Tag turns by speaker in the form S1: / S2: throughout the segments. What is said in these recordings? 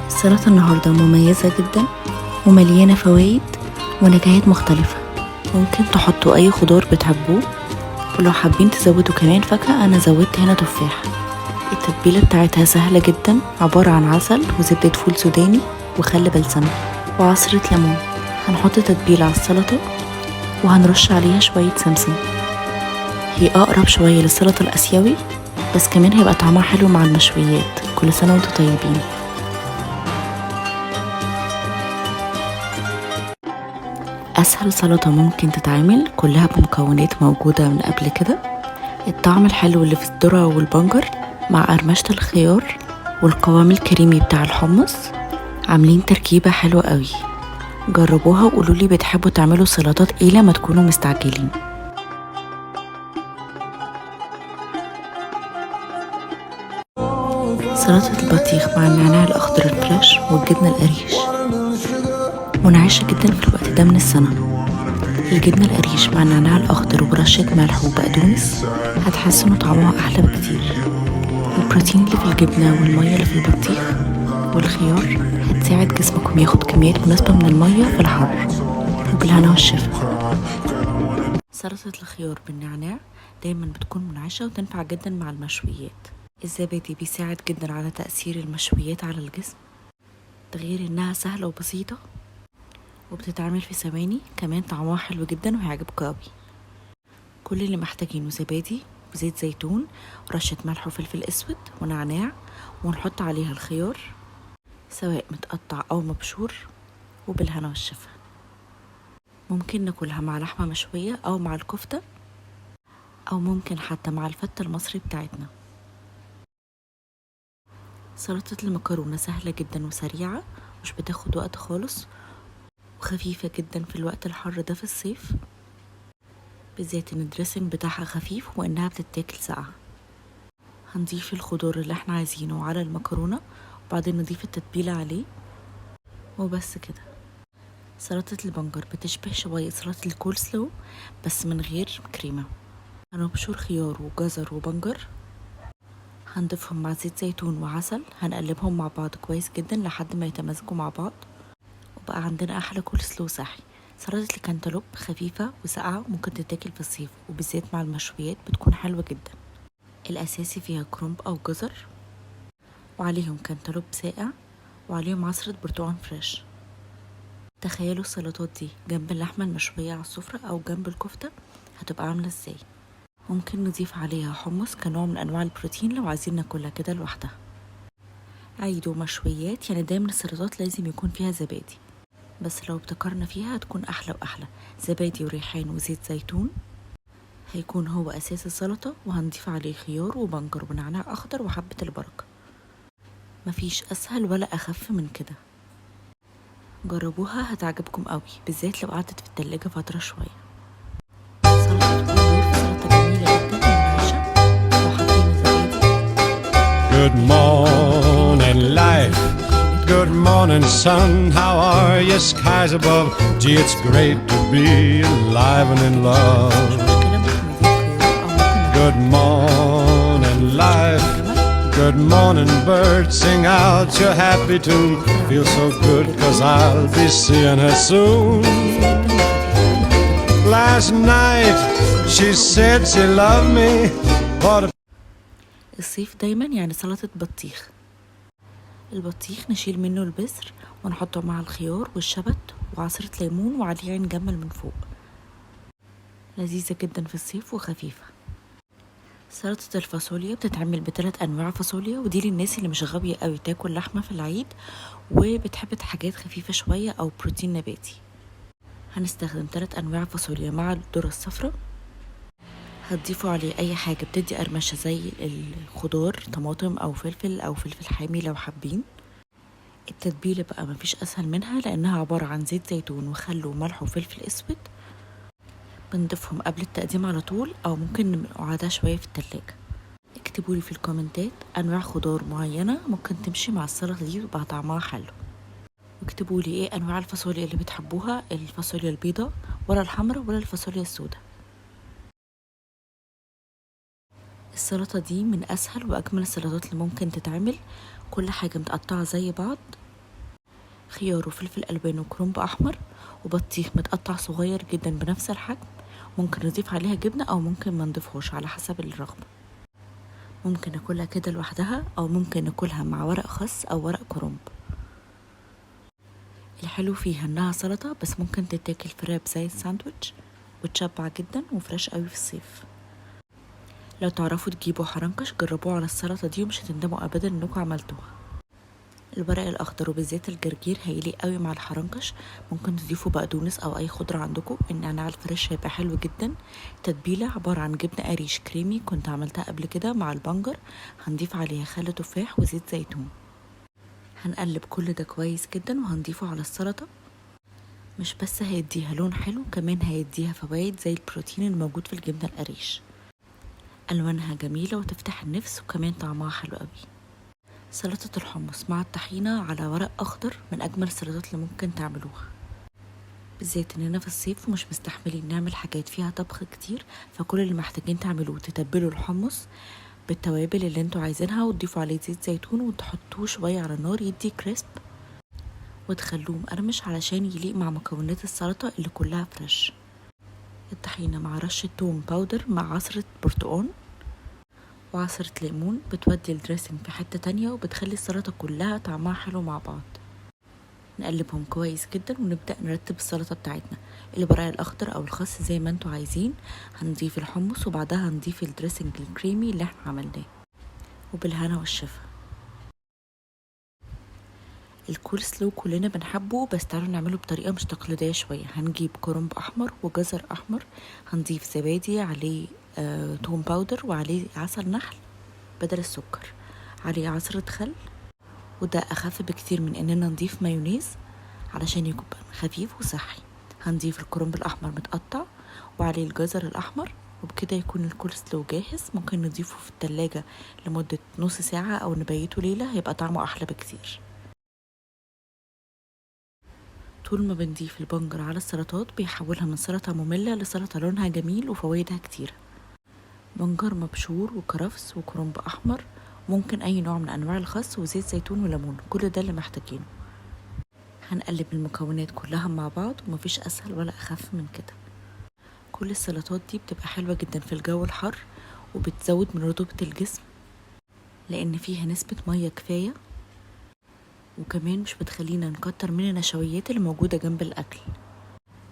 S1: السلطة النهاردة مميزة جدا ومليانة فوايد ونكهات مختلفة. ممكن تحطوا أي خضار بتحبوه، ولو حابين تزودوا كمان فاكهة، أنا زودت هنا تفاح. التتبيلة بتاعتها سهلة جدا، عبارة عن عسل وزبدة فول سوداني وخل بلسم وعصرة ليمون. هنحط تتبيلة على السلطة وهنرش عليها شوية سمسم. هي أقرب شوية للسلطة الآسيوي، بس كمان هيبقى طعمها حلو مع المشويات. كل سنة وانتم طيبين. أسهل سلطة ممكن تتعمل، كلها بمكونات موجودة من قبل كده. الطعم الحلو اللي في الذرة والبنجر مع قرمشة الخيار والقوام الكريمي بتاع الحمص عاملين تركيبة حلوة قوي. جربوها وقولولي بتحبوا تعملوا سلطات ايه لما تكونوا مستعجلين. سلطة البطيخ مع النعناع الأخضر الفريش والجبنة القريش منعشة جدا في الوقت ده من السنة. الجبنة القريش مع النعناع الأخضر ورشة ملح وبقدونس هتحس إنه طعمها أحلى بكتير. البروتين اللي في الجبنة والمية اللي في البطيخ والخيار هتساعد جسمكم ياخد كميات مناسبة من المية في الحر. وبالهنا والشفا. سلطة الخيار بالنعناع دايما بتكون منعشة وتنفع جدا مع المشويات. الزبادي بيساعد جدا على تأثير المشويات على الجسم، ده غير انها سهلة وبسيطة وبتتعمل في ثواني، كمان طعمها حلو جدا وهيعجبكم قوي. كل اللي محتاجينه زبادي وزيت زيتون ورشة ملح وفلفل اسود ونعناع، ونحط عليها الخيار سواء متقطع او مبشور، وبالهنا والشفا. ممكن ناكلها مع لحمة مشوية او مع الكفتة، او ممكن حتى مع الفتة المصري بتاعتنا. سلطة المكرونة سهلة جدا وسريعة، مش بتاخد وقت خالص، وخفيفة جدا في الوقت الحر ده في الصيف، بالذات ان ال dressing بتاعها خفيف وانها بتتاكل ساقعة. هنضيف الخضار اللي احنا عايزينه على المكرونة وبعدين نضيف التتبيلة عليه وبس كده. سلطة البنجر بتشبه شوية سلطة الكول سلو بس من غير كريمة. هنبشر خيار وجزر وبنجر، هنضيفهم مع زيت زيتون وعسل، هنقلبهم مع بعض كويس جدا لحد ما يتمازجوا مع بعض، وبقى عندنا احلى كول سلو صحي. سلطة الكنتالوب خفيفة وساقعة وممكن تتاكل في الصيف، وبالذات مع المشويات بتكون حلوة جدا. الأساسي فيها كرنب أو جزر، وعليهم كنتالوب ساقع، وعليهم عصرة برتقال fresh. تخيلوا السلطات دي جنب اللحمة المشوية على السفرة أو جنب الكفتة هتبقى عاملة ازاي. ممكن نضيف عليها حمص كنوع من أنواع البروتين لو عايزين ناكلها كده لوحدها. عيد ومشويات، يعني دايما السلطات لازم يكون فيها زبادي، بس لو ابتكرنا فيها هتكون أحلى وأحلى. زبادي وريحان وزيت زيتون هيكون هو أساس السلطة، وهنضيف عليه خيار وبنجر ونعناع أخضر وحبة البركة. مفيش أسهل ولا أخف من كده. جربوها هتعجبكم قوي، بالذات لو قعدت في التلاجة فترة شوية. سلطة كول سلطة جميلة جدا ومنعشة لو حطينا زبادي.
S2: Good morning, life. Good morning, sun. How are you, skies above? Gee, it's great to be alive and in
S1: مش
S2: love.
S1: مشكلة، ممكن نضيف خيار أو ممكن
S2: Good
S1: ناكلها
S2: morning, life.
S1: جمل.
S2: Good morning, birds. Sing out your happy tune. Feel so good, 'cause I'll be seeing her soon. Last night, she said she loved me. What a
S1: الصيف دايما يعني سلطة بطيخ. البطيخ نشيل منه البذر ونحطه مع الخيار والشبت وعصرة ليمون وعليه عين جمل من فوق. لذيذة جدا في الصيف وخفيفة. سلطة الفاصوليا بتتعمل بثلاث أنواع فاصوليا، ودي للناس اللي مش غاوية قوي تاكل لحمة في العيد وبتحب حاجات خفيفة شوية أو بروتين نباتي. هنستخدم 3 أنواع فاصوليا مع الذرة الصفراء. هتضيفوا عليه أي حاجة بتدي قرمشة زي الخضار، طماطم أو فلفل أو فلفل حامي لو حابين. التتبيلة بقى مفيش أسهل منها، لأنها عبارة عن زيت زيتون وخل وملح وفلفل أسود. بنضيفهم قبل التقديم على طول، أو ممكن نقعدها شوية في التلاجة. اكتبولي في الكومنتات أنواع خضار معينة ممكن تمشي مع السلطة دي ويبقى طعمها حلو، واكتبولي ايه أنواع الفاصوليا اللي بتحبوها، الفاصوليا البيضاء ولا الحمراء ولا الفاصوليا السوداء. السلطة دي من أسهل وأجمل السلطات اللي ممكن تتعمل، كل حاجة متقطعة زي بعض. خيار وفلفل ألوان وكرنب أحمر وبطيخ متقطع صغير جدا بنفس الحجم. ممكن نضيف عليها جبنة أو ممكن ما نضيفهاش على حسب الرغبة. ممكن ناكلها كده لوحدها أو ممكن ناكلها مع ورق خس أو ورق كرنب. الحلو فيها إنها سلطة بس ممكن تتاكل في wrap زي الساندويتش، وتشبع جدا و fresh قوي في الصيف. لو تعرفوا تجيبوا حرنكش جربوه على السلطة دي ومش هتندموا أبدا إنكم عملتوها. الورق الأخضر وبالذات الجرجير هيليق قوي مع الحرنكش. ممكن تضيفوا بقدونس أو أي خضرة عندكم. النعناع ال fresh هيبقى حلو جدا. تتبيلة عبارة عن جبنة قريش كريمي كنت عملتها قبل كده مع البنجر، هنضيف عليها خل تفاح وزيت زيتون. هنقلب كل ده كويس جدا وهنضيفه على السلطة. مش بس هيديها لون حلو، كمان هيديها فوائد زي البروتين الموجود في الجبنة القريش. ألوانها جميلة وتفتح النفس، وكمان طعمها حلو قوي. سلطة الحمص مع الطحينة على ورق أخضر من أجمل السلطات اللي ممكن تعملوها، بالذات إننا في الصيف ومش مستحملين نعمل حاجات فيها طبخ كتير. فكل اللي محتاجين تعملوه تتبلوا الحمص بالتوابل اللي انتوا عايزينها وتضيفوا عليه زيت زيتون وتحطوه شوية على النار يدي crisp، وتخلوه مقرمش علشان يليق مع مكونات السلطة اللي كلها fresh. الطحينة مع رشة توم powder مع عصرة برتقان وعصرة ليمون بتودي ال dressing في حتة تانية وبتخلي السلطة كلها طعمها حلو مع بعض. نقلبهم كويس جدا ونبدأ نرتب السلطة بتاعتنا. الورق الأخضر أو الخس زي ما انتوا عايزين. هنضيف الحمص وبعدها هنضيف ال dressing الكريمي اللي احنا عملناه، وبالهنا والشفا. الكول سلو كلنا بنحبه، بس تعالوا نعمله بطريقة مش تقليدية شوية. هنجيب كرنب أحمر وجزر أحمر، هنضيف زبادي عليه توم powder وعليه عسل نحل بدل السكر، عليه عصرة خل، وده أخف بكتير من إننا نضيف مايونيز علشان يكون خفيف وصحي. هنضيف الكرنب الأحمر متقطع وعليه الجزر الأحمر، وبكده يكون الكول سلو جاهز. ممكن نضيفه في التلاجة لمدة نص ساعة أو نبيته ليلة، هيبقى طعمه أحلى بكتير. طول ما بنضيف البنجر على السلطات بيحولها من سلطة مملة لسلطة لونها جميل وفوائدها كتيرة. بنجر مبشور وكرفس وكرنب أحمر، ممكن أي نوع من أنواع الخس وزيت زيتون وليمون، كل ده اللي محتاجينه. هنقلب المكونات كلها مع بعض ومفيش أسهل ولا أخف من كده. كل السلطات دي بتبقى حلوة جدا في الجو الحر وبتزود من رطوبة الجسم لأن فيها نسبة مية كفاية، وكمان مش بتخلينا نكتر من النشويات اللي موجودة جنب الأكل،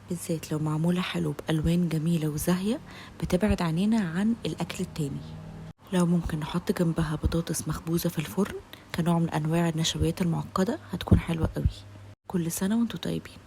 S1: بالذات لو معمولة حلو بألوان جميلة وزاهية بتبعد عنينا عن الأكل التاني. لو ممكن نحط جنبها بطاطس مخبوزة في الفرن كنوع من أنواع النشويات المعقدة هتكون حلوة قوي. كل سنة وانتوا طيبين.